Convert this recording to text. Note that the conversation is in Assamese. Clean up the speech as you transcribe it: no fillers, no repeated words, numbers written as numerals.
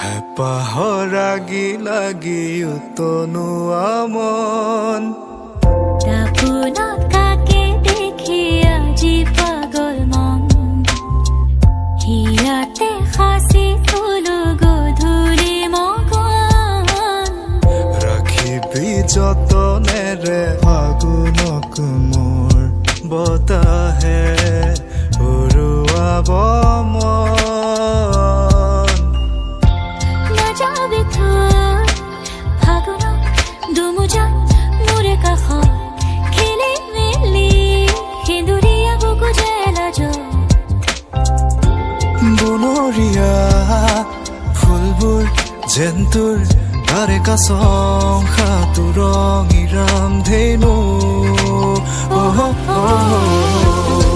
হেঁপাহৰ আগি লাগি উতনুৱা মন। দাপোনত কাকে দেখি আজি পাগল মন, হিয়াতে সাঁচি থলো গধূলি মগন। ৰাখিবি যতনেৰে ফাগুনক, মোৰ বতাহে উৰুৱাব মন। নাযাবি থৈ ফাগুনক, দুমোজা মোৰে কাষত খেলি মেলি সেন্দুৰীয়া বুকু জেলা। বনৰীয়া ফুলবোৰ যেন তোৰ তাৰে কাচং সাঁতুৰঙী ৰামধেনু, অ', অ'।